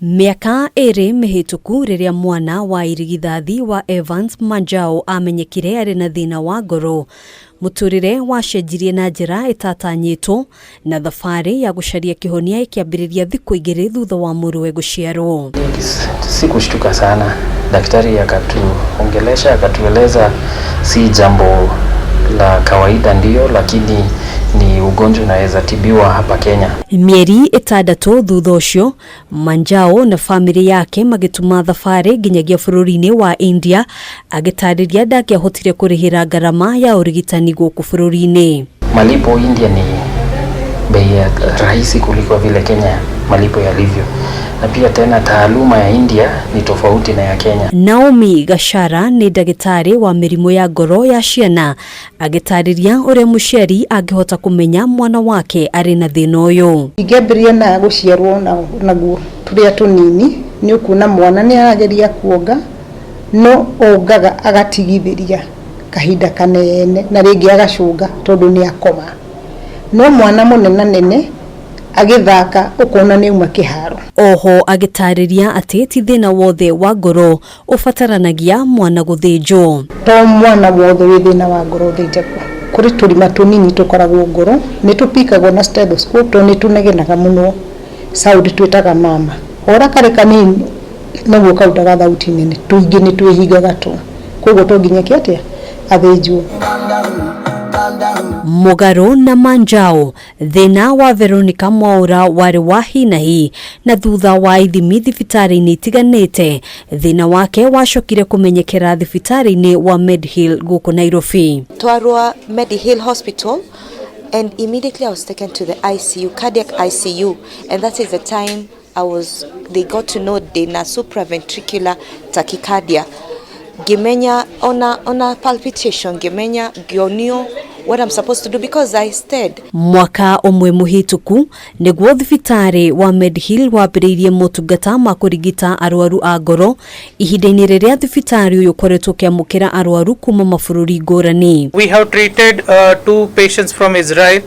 Mĩaka ĩrĩ mĩhĩtũku rĩrĩa mwana wa irigithathi wa Evans Manjao amenyekire arĩ na thĩna wa ngoro, mũtũrĩre wacenjirie na njĩra ĩtatanyĩtwo na thabarĩ ya gũcaria kĩhonia ĩkĩambĩrĩria thikũ 2 thutha wa mũrũwe gũciarwo. Si kushtuka sana, daktari akatuongelesha akatueleza si jambo la kawaida ndio, lakini ni ugonjwa unaweza tibiwa hapa Kenya. Mĩeri 6 thutha ũcio, Manjao na famĩlĩ yake magĩtuma thabarĩ nginyagia bũrũri-inĩ wa India, agĩtarĩria ndangĩahotire kũrĩhĩra ngarama ya ũrigitani gũkũ bũrũri-inĩ. Malipo India ni bei ya rahisi kuliko vile Kenya malipo yalivyo, na pia tena taaluma ya India ni tofauti na ya Kenya. Naomi Gachara nĩ ndagĩtarĩ wa mĩrimũ ya ngoro ya ciana, agĩtarĩria ũrĩa mũciari angĩhota kũmenya mwana wake arĩ na thĩna ũyũ. Ingĩambĩrĩria na gũciarwo naguo tũrĩa tũnini, nĩ ũkuona mwana nĩ arageria kuonga, no ongaga agatigithĩria kahinda kanene na rĩngĩ agacũnga tondũ nĩ akoma. No mwana mũnenanene agĩthaka ũkona nĩ auma kĩharo. Oho agĩtarĩria atĩ ti thĩna wothe wa ngoro ũbataranagia mwana gũthĩnjwo. To mwana wothe wĩ thĩna wa ngoro ũthĩnjagwo. Kũrĩ tũrima tũnini tũkoragwo ngoro, nĩ tũpikagwo na stethoscope tondũ nĩ tũnegenaga mũno. Sound twĩtaga mama. Ora karĩ kanini noguo karutaga thauti nene, tũingĩ nĩ twĩhingaga tu. Koguo to nginya eke atĩa? Athĩnjwo. Mũgarũ na Manjao, thĩna wa Veronica Mwaura warĩ wa hi na hi, na thutha wa ithimi thibitarĩ-inĩ itiganĩte, thĩna wake wacokire kũmenyekera thibitarĩ-inĩ wa Medihill gũkũ Nairobi. Twarwo Medihill Hospital and immediately I was taken to the ICU, cardiac ICU, and that is the time they got to know ndĩna supraventricular tachycardia. Ngĩmenya ona palpitation, ngĩmenya ngĩonio what I'm supposed to do because I stayed. Mwaka ũmwe mũhĩtũku nĩguo thibitarĩ wa Medihill wambĩrĩirie motungata ma kũrigita arwaru a ngoro ihinda-inĩ rĩrĩa thibitarĩ ũyũ ũkoretwo ũkĩamũkĩra arwaru kuma mabũrũri ngũrani. We have treated 2 patients from Israel,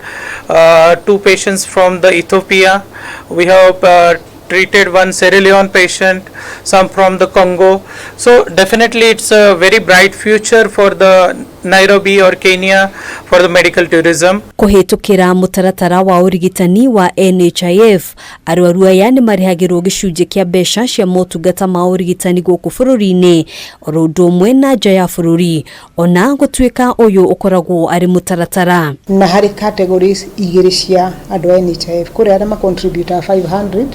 2 patients from the Ethiopia. We have treated 1 Sierra Leone patient, some from the Congo. So definitely it's a very bright future for the Nairobi or Kenya for the medical tourism. Kũhĩtũkĩra mũtaratara wa ũrigitani wa NHIF, arwaru aya nĩ marĩhagĩrwo gĩcunjĩ kĩa mbeca cia motungata ma ũrigitani gũkũ bũrũri-inĩ oro ũndũ ũmwe na nja ya bũrũri, ona gũtuĩka ũyũ ũkoragwo arĩ mũtaratara. Na harĩ categories igĩrĩ cia andũ a NHIF, kũrĩ arĩa macontributaga 500,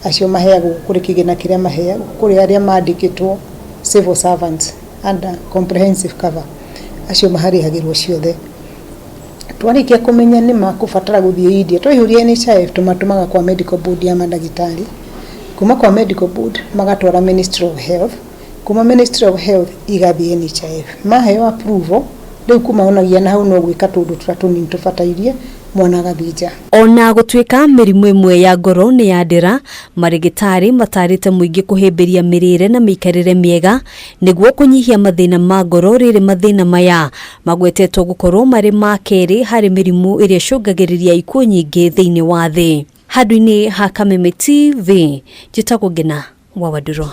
acio maheagwo kũrĩ kĩgĩna kĩrĩa maheagwo, kũrĩ arĩa mandĩkĩtwo civil servants under comprehensive cover, acio maharĩhagĩrwo ciothe. Twarĩkia kũmenya nĩ makũbatara gũthiĩ India, twaihũria NHIF tũmatũmaga kwa medical board ya mandagĩtarĩ, kuma kwa medical board magatwara Ministry of Health, kuma Ministry of Health igathiĩ NHIF. Maheo approval, rĩu kuma onagia na hau no gwĩka tũndũ tũrĩa tũnini tũbatairie mwana agathiĩ nja. Ona gũtuĩka mĩrimũ ĩmwe ya ngoro nĩ ya ndĩra, marĩgĩtarĩ matarĩte mũingĩ kũhĩmbĩria mĩrĩre na mĩikarĩre mĩega nĩguo kũnyihia mathĩna ma ngoro, rĩrĩ mathĩna maya magwetetwo gũkorwo marĩ ma kerĩ harĩ mĩrimũ ĩrĩa ĩcũngagĩrĩria ikuũ nyingĩ thĩinĩ wa thĩ. Handũ-inĩ ha Kameme TV, njĩtagwo Ngina wa Wandũrũ.